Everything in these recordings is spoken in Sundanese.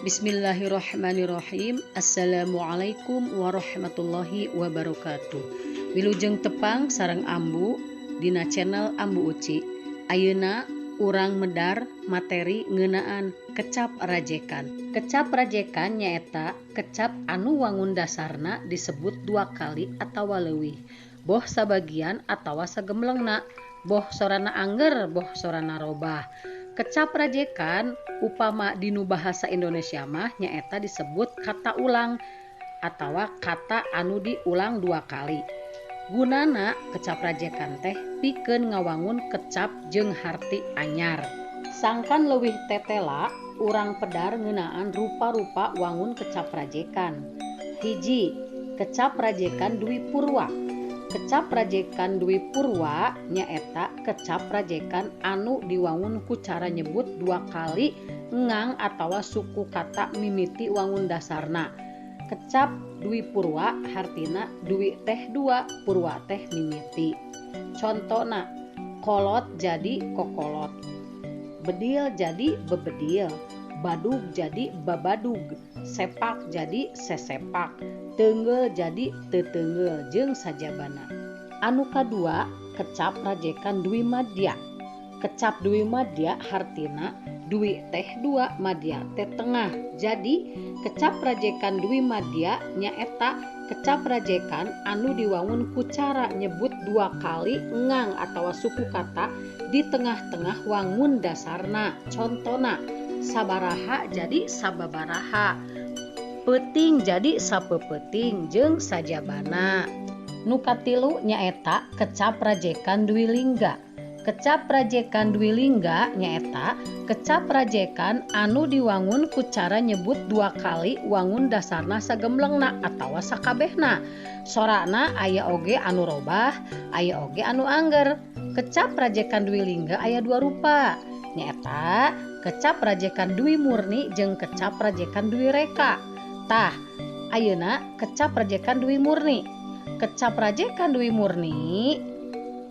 Bismillahirrahmanirrahim. Assalamualaikum warahmatullahi wabarakatuh. Wilujeng tepang sareng Ambu dina channel Ambu Uci. Ayeuna urang medar materi ngeunaan kecap rajekan. Kecap rajekan nyaeta kecap anu wangun dasarna disebut dua kali atawa leuwih. Boh sabagian atawa sagemblengna, boh sorana angger, boh sorana robah. Kecap rajekan upama dinu bahasa Indonesia mah nyaeta disebut kata ulang atawa kata anu diulang dua kali. Gunana kecap rajekan teh pikeun ngawangun kecap jeung harti anyar. Sangkan leuwih tetela urang pedar ngeunaan rupa-rupa wangun kecap rajekan. Hiji, kecap rajekan dwi purwa. Kecap rajekan dwi purwa nyaeta kecap rajekan anu diwangun ku cara nyebut dua kali ngang atawa suku kata mimiti wangun dasarna. Kecap dwi purwa hartina dwi teh dua, purwa teh mimiti. Contona, kolot jadi kokolot, bedil jadi bebedil, badug jadi babadug, sepak jadi sesepak, teungeul jadi teteungeul, jeung sajabana. Anu kadua, kecap rajekan dwi madya. Kecap dwi madya hartina dwi teh dua, madya teh tengah. Jadi kecap rajekan dwi madya nyaeta kecap rajekan anu diwangun ku cara nyebut dua kali ngang atawa suku kata di tengah-tengah wangun dasarna. Contona, sabaraha jadi sababaraha, peuting jadi sapeupeting, jeung sajabana. Nu katilu nyaeta kecap rajekan dwi lingga. Kecap rajekan dwi lingga nyaeta kecap rajekan anu diwangun ku cara nyebut dua kali wangun dasarna sagemblengna atawa sakabehna. Sorana aya oge anu robah, aya oge anu angger. Kecap rajekan dwi lingga aya dua rupa, nyaeta kecap rajekan dwi murni jeung kecap rajekan dwi reka. Tah, ayeuna kecap rajekan dwi murni. Kecap rajekan dwi murni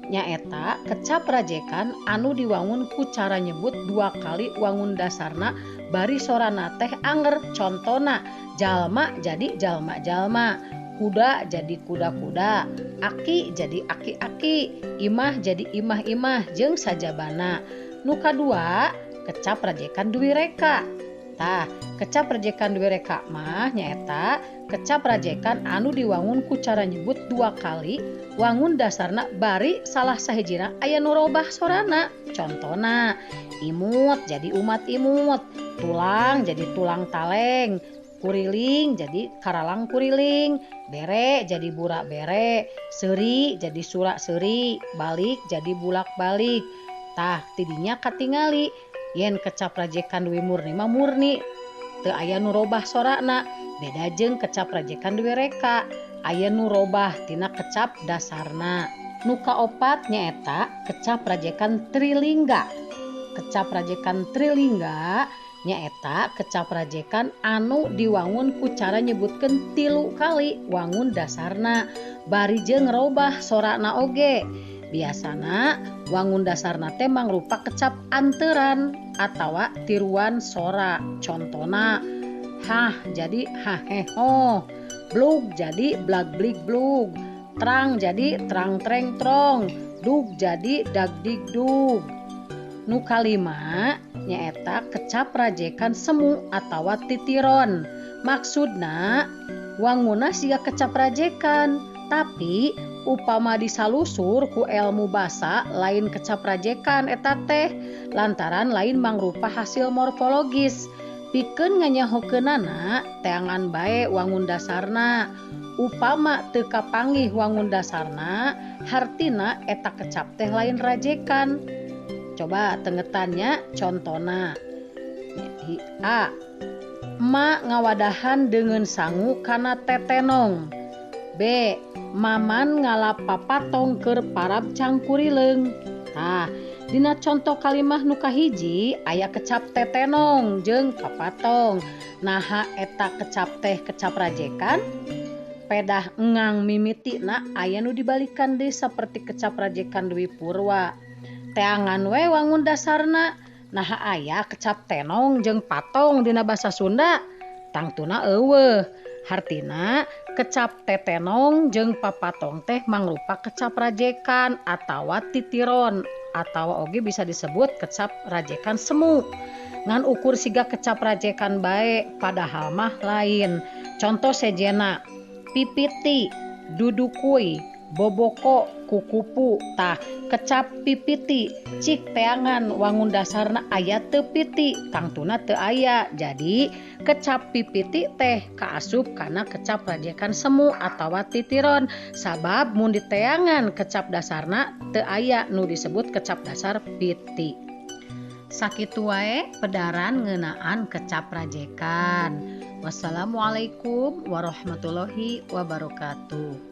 nyaeta kecap rajekan anu diwangun ku cara nyebut dua kali wangun dasarna bari sorana teh anger. Contona, jalma jadi jalma-jalma, kuda jadi kuda-kuda, aki jadi aki-aki, imah jadi imah-imah, jeung sajabana. Nu kadua, kecap rajekan dwi reka. Tah, kecap rajekan dwi reka mah nyaeta kecap rajekan anu diwangun ku cara nyebut dua kali wangun dasarna bari salah sahijina aya nu robah sorana. Contona, imut jadi umat imut, tulang jadi tulang taleng, kuriling jadi karalang kuriling, bere jadi burak bere, seuri jadi surak seuri, balik jadi bulak balik. Tah, tidinya katingali yen kecap rajekan dwi murni mah murni teu aya nu robah sorana. Beda jeung kecap rajekan dwi reka, aya nu robah tina kecap dasarna. Nu kaopat nyaeta kecap rajekan trilingga. Kecap rajekan trilingga nyaeta kecap rajekan anu diwangun ku cara nyebutkeun tilu kali wangun dasarna bari jeung robah sorana oge. Biasana wangun dasarna teh mangrupa kecap anteran atawa tiruan sora. Contona, hah jadi hah heh hoh, blug jadi blag blig blug, trang jadi trang treng trong, dug jadi dag dig dug. Nu kalima nyaeta kecap rajekan semu atawa titiron. Maksudna wanguna siga kecap rajekan, tapi upama disalusur ku elmu basa lain kecap rajekan eta teh, lantaran lain mangrupa hasil morfologis. Pikeun nganyahokeunana teangan bae wangun dasarna. Upama teu kapanggih wangun dasarna, hartina eta kecap teh lain rajekan. Coba tengetannya contona. A, ma ngawadahan deungeun sangu kana tetenong. B, maman ngalap papatong keur parab cangkurileung. Tah, dina conto kalimah nu kahiji aya kecap tetenong jeung papatong. Naha eta kecap teh kecap rajekan? Pedah engang mimitina aya nu dibalikan deui saperti kecap rajekan dwi purwa. Teangan we wangun dasarna. Naha aya kecap tenong jeung patong dina basa Sunda? Tangtuna eueuh. Hartina kecap tetenong jeung papatong teh mangrupa kecap rajekan atawa titiron atawa oge bisa disebut kecap rajekan semu. Ngan ukur siga kecap rajekan bae padahal mah lain. Contoh sejenna pipiti, dudukui, boboko, kukupu. Tah kecap pipiti cik teangan wangun dasarna aya teu piti, tangtuna teu aya. Jadi kecap pipiti teh kaasup kana kecap rajekan semu atawa titiron sabab mun diteangan kecap dasarna teu aya nu disebut kecap dasar piti. Sakitu wae pedaran ngeunaan kecap rajekan. Wassalamualaikum warahmatullahi wabarakatuh.